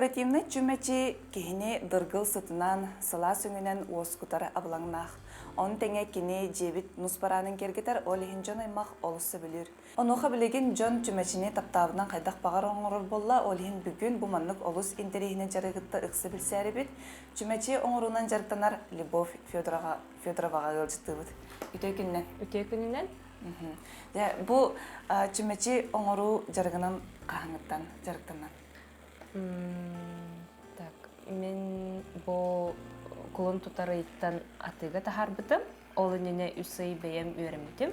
Декоративнай чүмэчи киһини дыргыл сытынан, сылаас өҥүнэн уоскутар абылаҥнаах. Ону тэҥэ кини дьиэбит нус бараанын киэргэтэр, ол иһин дьон-аймах олус сөбүлүүр. Онуоха билигин дьон чүмэчини таптаабытынан хайдах баҕар оҥорор буолла, ол иһин бүгүн бу маннык олус интэриэһинэй дьарыгытта ыкса билсээрибит, чүмэчи оҥоруунан дьарыктанар Любовь Федорова Федороваҕа ыалдьыттыыбыт. Үтүө күнүнэн. Үтүө күнүнэн. Дьэ, бу чүмэчи оҥоруу дьарыгынан хаһааҥҥыттан дьарыктанан? Так, мин бу кулун тутар ыйыттан атыыга таһаарбытым. Ол иннинэ үс ый бэйэм үөрэммитим.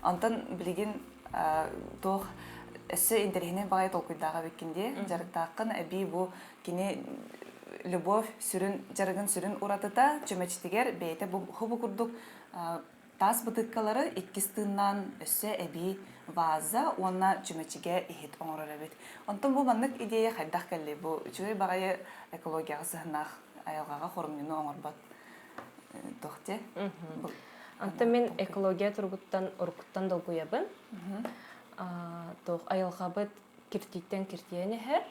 Онтон билигин туох өссө интэриэһинэй баҕайы толкуйдаах эбиккин дии дьарыктааххын эбии бу кини любовь сүрүн дьарыгын сүрүн уратыта чүмэчитигэр бэйэтэ бу хубу курдук таас бытыыккалары иккис тыыннаан өссө эбии ваза уонна чүмэчигэ иһит оҥорор эбит. Онтон бу маннык идея хайдах кэллий? Бу үчүгэй баҕайы экологияҕа сыһыаннаах айылҕаҕа хорумньуну оҥорбот туох диэ? Онтон мин экология туругуттан уруккуттан долгуйабын. Туох айылҕабыт киртийтэн киртийэн иһэр,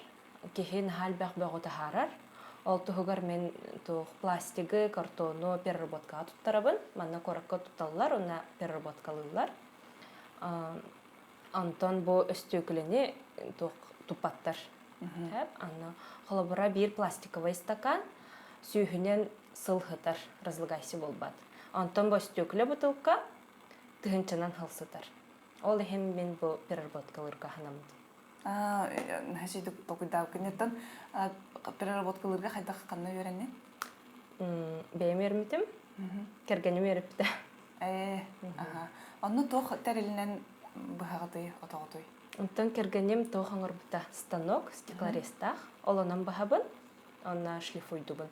киһи наһаа элбэх бөҕү таһаарар. Ол туһугар мин туох пластигы, картону переработкаҕа туттарабын. Манна куоракка тутталлар уонна переработкалыыллар. Онтон бу өстүөкүлэни туох туппаттар. Аны холобура биир пластиковай стакан сүүһүнэн сыл сытар, разлагайся буолбат. Онтон бу өстүөкүлэ бутылка тыһыынчанан сыл сытар. Ол иһин мин бу переработкалыырга санаммытым. Наһаа толкуйдаабыккын. Оттон переработкалыырга хайдах ханна үөрэнниҥ? Бэйэм үөрэммитим. Кэргэним үөрэппитэ. Ээ, аха. Онно туох тэрилинэн быһаҕытый, отоҕутуй? Онтон кэргэним туох оҥорбута? Станок, стеклорезтаах. Ол онон баһабын, онно шлифуйдубун.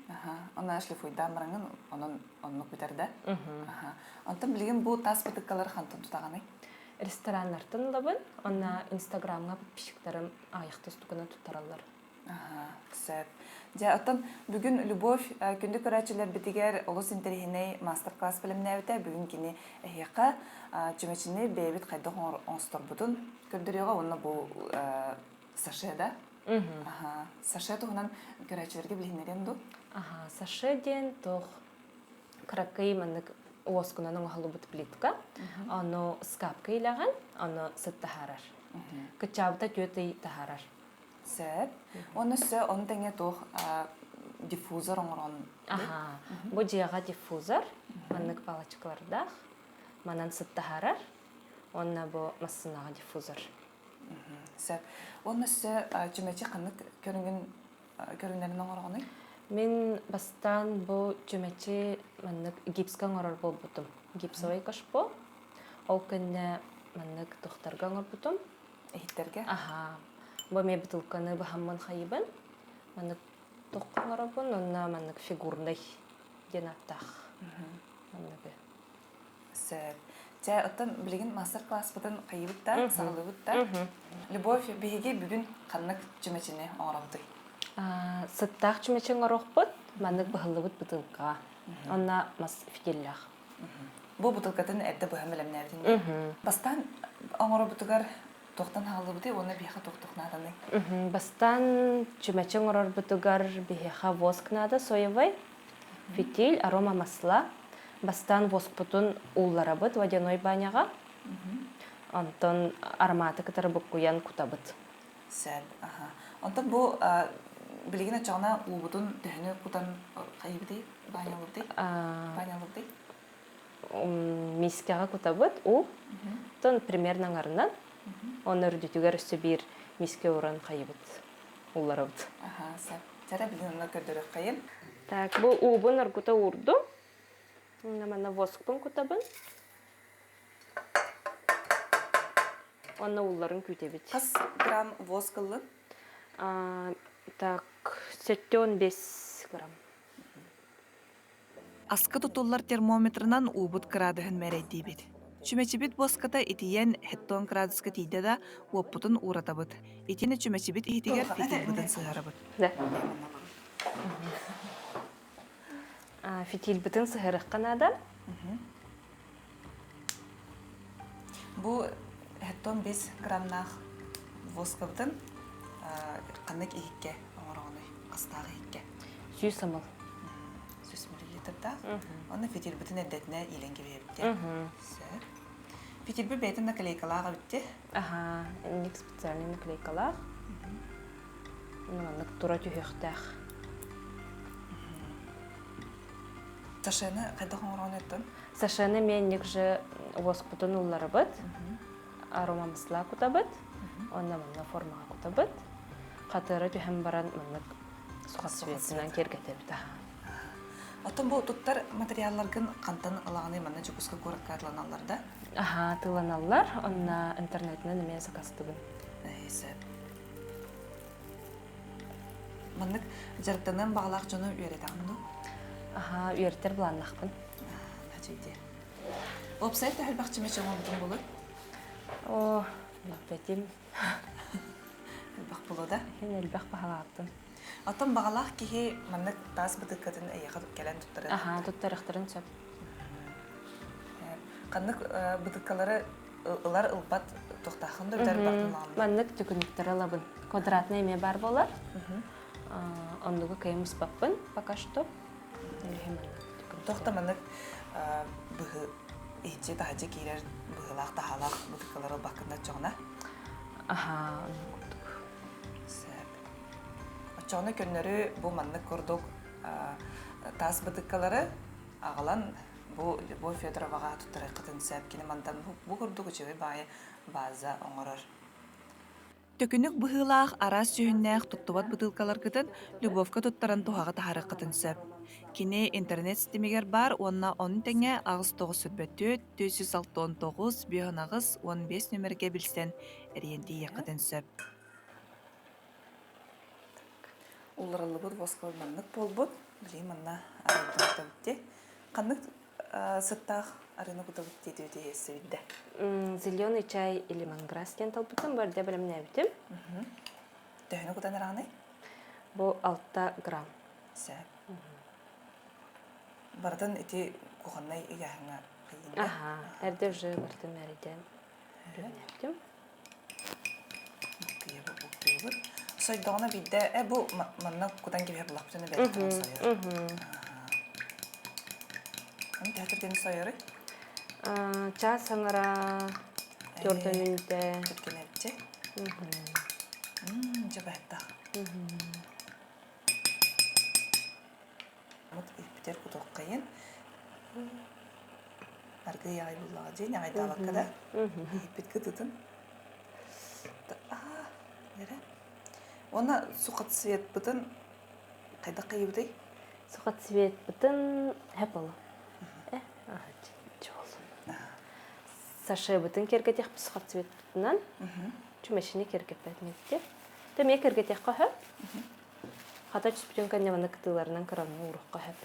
Аха, онно шлифуйдаан бараҥын, онон оннук бүтэр да? Аха. Онтон билигин бу таас бытыккалары хантан тутаҕыный? Рестораннартан ылабын, онно Инстаграмҥа подписчиктарым аҕыйахта устукунан туттараллар. Аха, сөп. Дьэ, оттон бүгүн Любовь күндү көрөөччүлэрбитигэр олус интэриэһинэй мастер-класс бэлэмнээбитэ. Бүгүн кини эһиэхэ чүмэчини бэйэбит хайдах оҥосторбутун көрдөрүөҕэ уонна бу саше да? Аха, саше туһунан көрөөччүлэргэ билиһиннэриэн дуу? Аха, саше диэн туох кыракый маннык уоскунан оҥоһуллубут плитка. Ону ыскаапка илэҕин, ону сыт таһаарар. Кыччаабыта түөрт ый таһаарар. Сөп. Уонна өссө ону тэҥэ туох диффузор оҥорон Аха. Бу дьиэҕэ диффузор, маннык палочкалардаах, манан сыт таһаарар. Уонна бу массыынаҕа диффузор. Сөп. Уонна өссө чүмэчи ханнык көрүҥүн көрүҥнэрин оҥороҕунуй? Мин бастаан бу чүмэчи маннык гипска оҥорор буолбутум. Гипсовый кашпо. Ол кэннэ маннык тохтарга оҥорбутум. Иһиттэргэ? Аһаа. Бу эмиэ бытылканы быһаммын хайыбын. Маннык тоххо оҥоробун уонна маннык фигурный диэн ааттаах. Манныгы. Сөп. Чэ, оттон билигин мастер-класспытын хайыбыт да, саҕалыыбыт да. Любовь, биһиги бүгүн ханнык чүмэчини оҥоробутуй? Сыттаах чүмэчи оҥоруохпут, маннык быһыллыбыт бытылкаҕа. Онно мас фитиллээх. Бу бутылкатын эрдэ быһан бэлэмнээбитин Бастаан оҥоробутугар туохтан хааллыбытый уонна биһиэхэ туох-туох нааданый? Бастаан чүмэчи оҥорорбутугар биһиэхэ воск наада соевай, фитиль, арома масла. Бастаан воскпутун уулларабыт водяной баняҕа. Онтон ароматы кытары буккуйан кутабыт. Сөп. Аха. Онтон бу билигин оччоҕуна уубутун төһөнү кутан хайыыбытый? Банялыыбытый? Банялыыбытый? Миискэҕэ кутабыт уу. Оттон примерно аҥарынан. Онно үрдүтүгэр өссө биир миискэ ууран хайыбыт. Улларабыт. Аха, сөп. Чара билин онно көрдөрүөххэйин. Так, бу уубун оргута уурдум. Манна воскпун кутабын. Уонна уулларын күүтэбит. Хас грамм воск ыллын? Так, 75 грамм. Аска тутуллар термометрынан уубут кыраадыһын мээрэйдиибит. Чүмэчибит буоската итийэн хеттон кыраадыска тиийдэ да, уоппутун ууратабыт. Итини чүмэчибит иһитигэр фитильбытын сыһарабыт. Да. Фитильбытын сыһарыахха наада. Бу хеттон 5 граммнаах. воскабытын ханнык иһиккэ оҥороҕунуй? Хастаах иһиккэ? 100 мл. 100 миллилитрдаах. Онно фитилбитин эрдэтинэ иилэн кэбиһэбит. Сөп. Фитилбит бэйэтин наклейкалаах эбитти. Аха, инник специальный наклейкалаах. Маннык тура түһүөхтээх. Сашаны хайдах оҥороон өттөн? Сашаны эмиэ инник же уоспутун улларабыт, аромамысла кутабыт, онно манна формаҕа кутабыт. Хатыра түһэн баран маннык сухоцветынан киэргэтэбит. Оттон бу туттар материалларгын хантан ылаҕыный манна Дьокуускай куоракка атыланаллар да? Аха, атыыланаллар. Онно интернетинэн эмиэ сакастыбын. Сөп. Маннык дьарыктаныан баҕалаах дьону үөрэтэҕин дуу? Аха, үөрэтэр былааннаахпын. Хачыйдиэ. Уопсай төһө элбэх чимэчи оҥорбутуҥ буолуой? О, билбэтим. Элбэх буолуо да? Иһин элбэх баһалаабытым. Оттон баҕалаах киһи маннык таас бытыыккатын эйиэхэ кэлэн туттарыан Аха, туттарыахтарын сөп. Ханнык бытыыккалары ылар ылбат туохтааххын да бүтэр бардын Маннык төкүнүктэр ылабын. Квадратный эмиэ баар буолар. Оннугу кыайан муспаппын пока что. Туох да маннык быһы иһиччи таһырдьа киирэр быһыылаах таһаалаах бытыккалары ылбаккын да оччоҕуна? Аха, оннук курдук. Сөп. Оччоҕуна көннөрү бу маннык курдук таас бытыккалары аҕалан бу Любовь Федороваҕа туттарыаххытын сөп. Кини мантан бу курдук үчүгэй баайы база оҥорор. Төкүнүк быһыылаах араас дьүһүннээх туттубат бытыылкаларгытын Любовка туттаран туһаҕа таһаарыаххытын сөп. Кини интернет ситимигэр баар уонна ону тэҥэ 8944 469 58 15 нүөмэргэ билсэн эрийэн тиийиэххитин сөп. Уларыллыбыт воска маннык буолбут. Билигин манна арыйдым кутабыт Ханнык сыттаах арыыны кутабыт диэтибит иһиэссибит Зеленый чай или лемонграсс диэн талбытым, бу эрдэ бэлэмнээбитим. Төһөнү кутан араҕаный? Бу 6 грамм. Сөп. Барытын ити кухоннай ыйааһыҥҥа хайыында? Аха, эрдэ уже барытын мээрэйдээн бэлэмнээбитим. Буккуйабыт. Сойдоҕуна биирдэ, э бу манна кутан кэбиһэр булахпытына бэйэтин сойор. Аны төһө түргэнник сойорый? Чаас саҥара төрдөн мүнүүтэ. Түргэнэбитчи. Дьэ баһыттах. Иппитер кутуоххайын. Аргыый аҕай буллаҕа дии, ньаҕайдаабакка да. Иһиппит кытытын. Эрэ. Уонна сухоцветпытын хайдах хайыбытый? Сухоцветпытын хэпыл. Э, Сашебытын кэргэтиэхпит сухоцветпытынан. Чүмэчини кэргэппэт нетте. Тэмиэ кэргэтиэххэ сөп. Хата түспүтүн кэннэ манна кытыыларынан кырамны ууруохха сөп.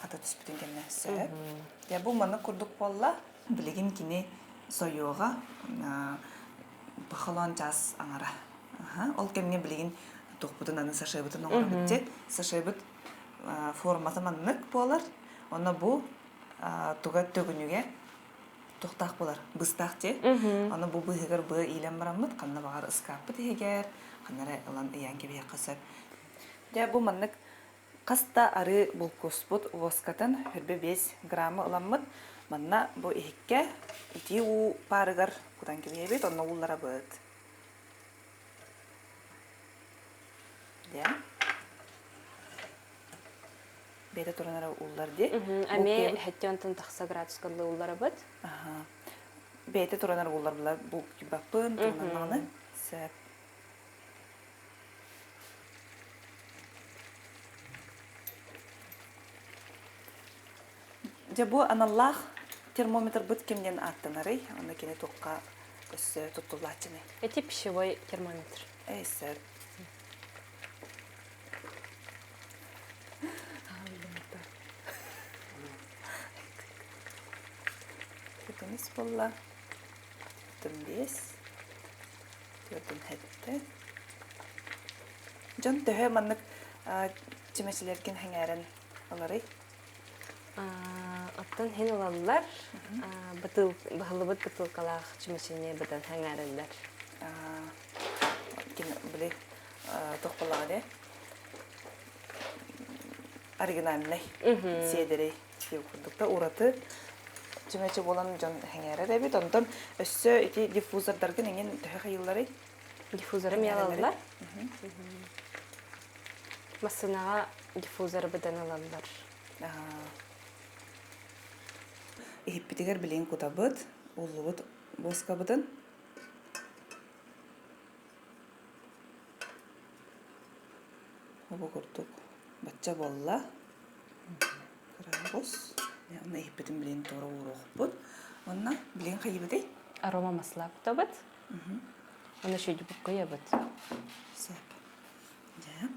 Хата түспүтүн кэннэ сөп. Дьэ бу маннык курдук буолла. Билигин кини сойуоҕа пахалаан чаас аҥара. Ол кэмҥэ билигин туохпутун аны сашебытын оҥоробут дии. Сашебыт формата маннык буолар. Онно бу туга төгүнүгэ туохтаах буолар быстаах дии. Аны бу быыһыгар быа иилэн бараммыт ханна баҕар ыскааппыт иһигэр ханна эрэ ылан ыйаан кэбиһиэххэ сөп. Дьэ бу маннык хас да арыы булкуспут воскатын 25 граммы ыламмыт манна бу иһиккэ итии уу паарыгар кутан кэбиһэбит онно уулларабыт. Дьэ. Бэйэтэ туран эрэ ууллар дии. Эмиэ хэттэ онтон тахса градуска уулларабыт. Бэйэтэ туран эрэ ууллар булар булкуйбаппын туһунан сөп. Дьэ бу аналлаах термометрбыт кимнен ааттанарый? Онно кини туохха өссө туттуллааччыный? Эти пищевой термометр. Эй, сөп. Көтөнүс буолла. 45. 47. Дьон төһө маннык чимэчилэргин сэҥээрэн ыларый? Оттон хин ылаллар. Бытыл, баһылыбыт бытылкалаах чимэчини быдан сэҥээрэллэр. Били туох буоллаҕа дии оригинальнай сиэдэрэй курдук да ураты чүмэчи буолан дьон сэҥээрэр эбит. Онтон өссө ити диффузордаргын эҥин төһө хайыылларый? Диффузоры эмиэ ылаллар. Массыынаҕа диффузоры быдан ылаллар. Иһиппитигэр билигин кутабыт, уллубут буоскабытын. Бу курдук бачча буолла. Кыраабыс. Онно иһиппитин билигин туора ууруохпут. Онно билигин хайыбытый? Арома масла кутабыт. Онно шүйдүбүккэ ыйабыт. Сөп. Дьэ.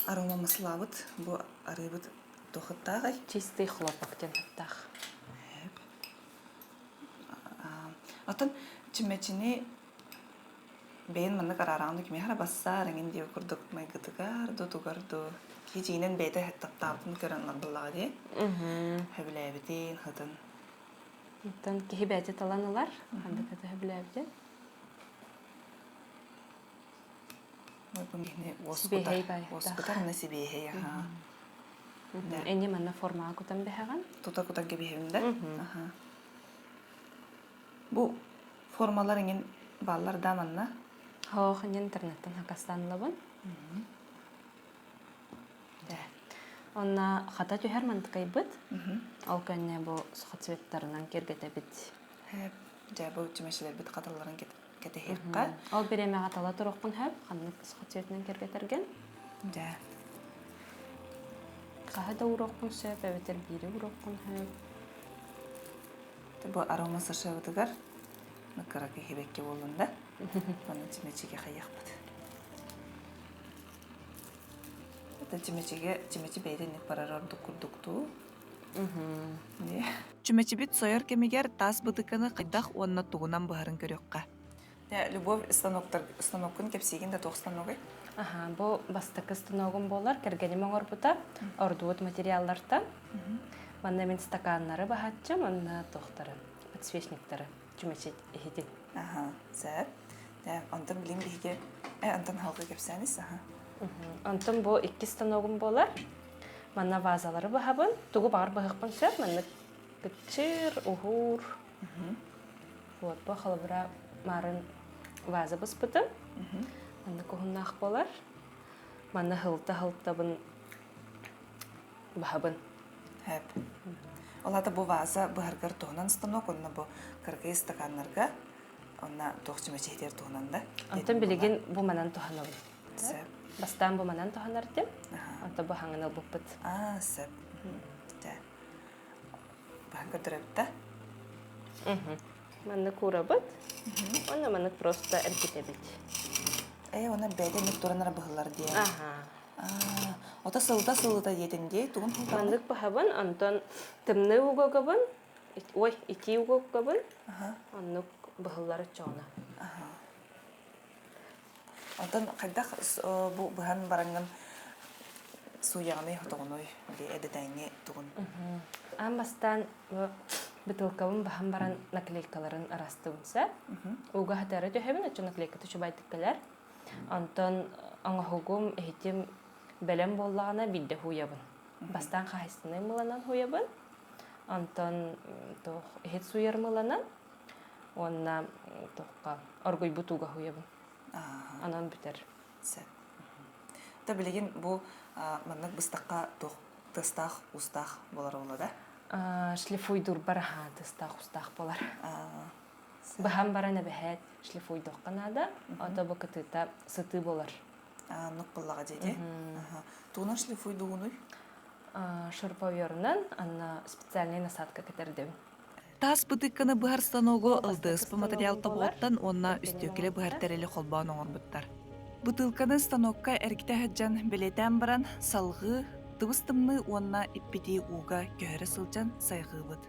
Арома маслабыт бу арыыбыт туохыттааҕый? Чистый хлопок диэн аттаах. Оттон чүмэчини бэйэн маннык араараҕын кимиэхэ эрэ бассаар эҥин диэбит курдук майгытыгар дуу, тугар дуу киһи дьиҥинэн бэйэтэ таптаабытын көрөн ылар дии. Сөбүлээбитин, хытын. Оттон киһи бэйэтэ талан ылар, ханнык это сөбүлээбитин. Киһини уоскутар, уоскутар на сибиэһэй, аха. Эни манна формаҕа кутан бэһэҕин. Тута кутан кэбиһэбин да? Аха. Бу формалар эҥин бааллар да манна? Хоох интернеттен хакастаан ылабын. Онна хата түһэр мантыкайбыт. Ол кэннэ бу сухоцветтарынан киэргэтэбит. Дьэ, бу чүмэчилэрбит хаталларын кэтэһиэххэ. Ол бириэмэҕэ тала туруоххун сөп, ханнык сухоцветынан киэргэтэргин. Дьэ. Хаһы да ууруоххун сөп, эбэтэр биири ууруоххун сөп. Бу арома сашабытыгар кыракый хибэкки буоллун да. Манна чүмэчигэ хайыахпыт. Это чүмэчигэ чүмэчи бэйэтэ инник барар ордук курдуктуу. Чүмэчибит сойор кэмигэр таас бытыканы хайдах уонна тугунан быһарын көрүөххэ. Любовь станоктар станоккун кэпсиигин да туох станогай? Аха, бу бастакы станогум буолар, кэргэним оҥорбута, ордубут материаллартан. Манна мин стаканнары баһаччым, манна туохтары, подсвечниктары, чүмэчи иһитин. Аха, сөп. Онтон билин биһиги онтон халга кэпсээнис аха. Онтон бу икки станогум буолар. Манна вазалары быһабын, тугу баҕар быһыахпын сөп, маннык кыччыыр, уһуур. Вот бу холобура марын ваза быспытым. Маннык уһуннаах буолар. Манна хылта-хылтабын баһабын. Хэп. Ол аата бу ваза быһаргар туһунан станок, онно бу кыргый стаканнарга онно туох чүмэчиһитигэр туһунан да. Онтон билигин бу манан туһанабын. Сөп. Бастаан бу манан туһанар этим. Онтон бу хаҥын ылбыппыт. Аа, сөп. Баһан көрдөрөбүт да? Маннык уурабыт. Уонна маннык просто эргитэбит. Ээ, уонна бэйэтэ эмит туран эрэ быһыллар диэн. Аха. Ото сылыта сылыта диэтин дии, тугун Маннык быһабын, онтон тымныы угагабын, ой, итии угагабын, оннук быһыллар оччоҕуна. Онтон хайдах бу быһан бараҥҥын сууйаҕыный, хотоҕунуй эдэтээҥҥи тугун? Аан бастаан бытыылкабын баһан баран наклейкаларын араастыбын сөп. Ууга хатары түһэбин, оччо наклейката үчүгэйдик кэлэр. Онтон оҥоһугум, иһитим бэлэм буоллаҕына биирдэ һууйабын. Бастаан хаһайыстыбаннай мыланан һууйабын. Онтон туох иһит сууйар мыланан уонна туохха оргуйбут ууга һууйабын. Онон бүтэр. Сөп. Та билигин бу маннык быстахха туох тыастаах уустаах буолар буолла да? Шлифуйдуурбар аһаа тыастаах уустаах буолар. Быһан баран эбэһээт шлифуйдуохха наада, ото бу кытыыта сытыы буолар. Оннук буоллаҕа дии. Тугунан шлифуйдуугунуй? Шуруповерунан анна специальный насадка кэтэрдим. Таас бытыыкканы быһар станогу ЛДСП материал тобоҕуттан уонна үстүөкүлэ быһар тэрили холбоон оҥорбуттар. Бытыылканы станокка эргитэ сылдьан бэлиэтээн баран, салҕыы, тыбыс-тымныы уонна иппитии ууга көһөрө сылдьан сайҕыыбыт.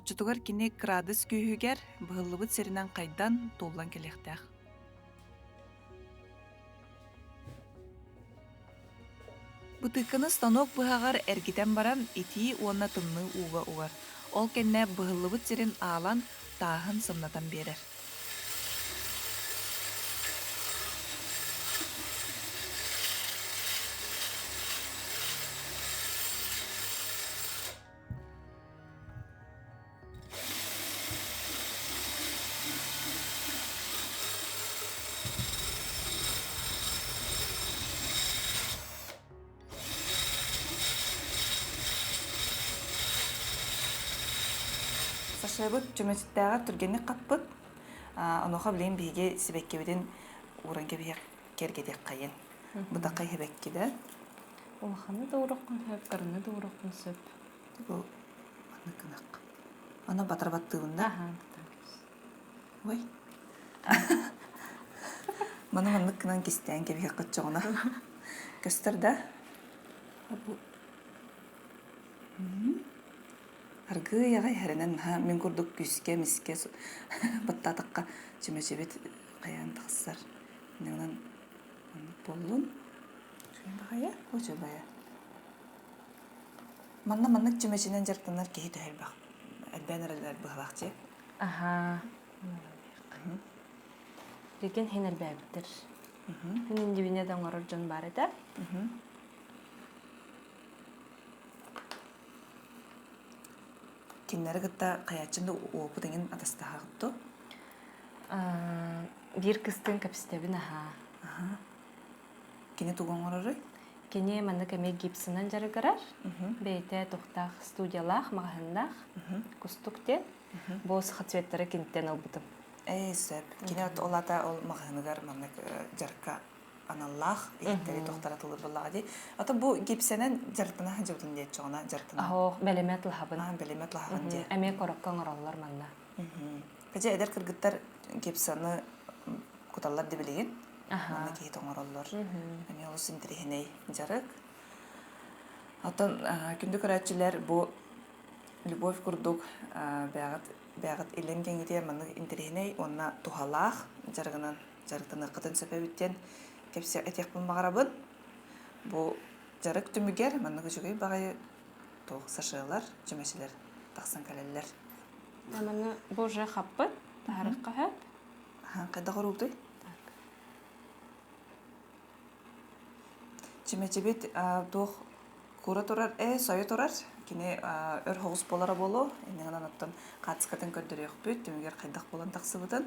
Оччотугар кини кыраадыс күүһүгэр быһыллыбыт сиринэн хайдан, туллан кэлиэхтээх. Бытыыкканы станок быһаҕар эргитэн баран итии уонна тымныы ууга угар. Ол кэннэ быһыллыбыт сирин аалан, тааһын сымнатан биэрэр. Сашабыт чүмэчиттээҕэр түргэнник хаппыт. Онуоха билигин биһиги сибэккибитин ууран кэбиһиэх киэргэтиэххэйин. Бытаххай сибэккилэр. Улаханы да уураххын сөп, кыраны да уураххын сөп. Бу маннык гынах. Аны батар баттыыбын да? Аха, Ой. Маны маннык гынан кистээн кэбиһиэххэ оччоҕуна. Көстөр да? Бу Аргыый аҕай иһэринэн наһаа мин курдук күүскэ, мискэ баттаатахха чүмэчибит хайаан тахсар. Иннинэн маннык буоллун. Баҕайа, очобайа. Манна маннык чүмэчинэн дьарыктанар киһи төһө элбэх элбээн эрэллэр быһалаах дии. Аһаа. Билигин хин элбээбиттэр. Хин индивине да оҥорор дьон баар этэ. Кинилэри кытта хайааччын да уопут эҥин атастаһаҕыт дуо? Биир кыстыын кэпсэтэбин аһаа. Кини тугу оҥороруй? Кини маннык эмиэ гипсынан дьарыгырар. Бэйэтэ туохтаах студиялаах, маҕаһыыннаах. Кустук диэн. Бу сахацветтары киниттэн ылбытым. Ээ, сөп. Кини ол ата ол маҕаһыыныгар маннык дьарыкка аналлаах иһиттэри тохтара тылыр буоллаҕа дии. Ата бу гипсэнэн дьарыктана сылдьыбытын диэччи оҕона дьарыктана. Аһоох, бэлэмэ тылһабын. Аа, бэлэмэ тылһабын диэ. Эмиэ корокко оҥороллор манна. Кэдьэ эдэр кыргыттар гипсаны куталлар да билигин. Манна киһи оҥороллор. Эмиэ олус интэриэһинэй дьарык. Оттон күндү көрөөччүлэр бу Любовь курдук бэйэҕит бэйэҕит илин кэҥитиэр маннык интэриэһинэй уонна туһалаах дьарыгынан дьарыктаныаххытын сөп эбит диэн кэпсиэх этиэхпин баҕарабын. Бу дьарык түмүгэр маннык үчүгэй баҕайы туох сашелар, чүмэчилэр тахсан кэлэллэр. Маны бу уже хаппыт, таһарыахха сөп. Хайдах оруутуй? Чүмэчибит туох кура турар, ээ, сойо турар. Кини өр соҕус буолара буолуо. Иннинэн оттон хаацкатын көрдөрүөхпүт, түмүгэр хайдах буолан тахсыбытын.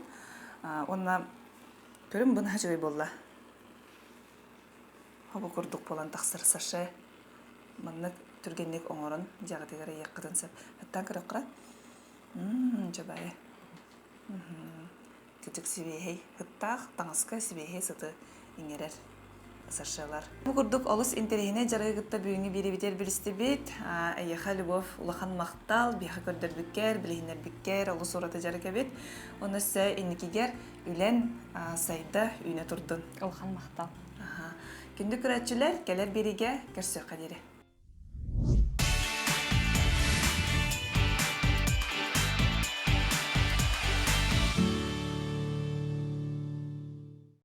Уонна көрүм бу наһаа үчүгэй буолла. Бу курдук буолан тахсар саше. Маннык түргэнник оҥорон дьиэҕитигэр ыйыаххытын сөп. Хаттаан көрөххө. Мм, дьабайы. Кырдьык сибиэһэй сыттаах, таҥаска сибиэһэй сыты иҥэрэр сашелар. Бу курдук олус интэриэһинэй дьарыгы кытта бүгүҥҥү биэриибитигэр билистибит. Эйиэхэ Любовь улахан махтал, биһиэхэ көрдөрбүккэр, билиһиннэрбиккэр олус ураты дьарык эбит. Уонна өссө инникигэр үлэн сайда, үүнэ турдун. Улахан махтал. Күндү көрөөччүлэр, кэлэр биэриигэ көрсүөххэ диэри.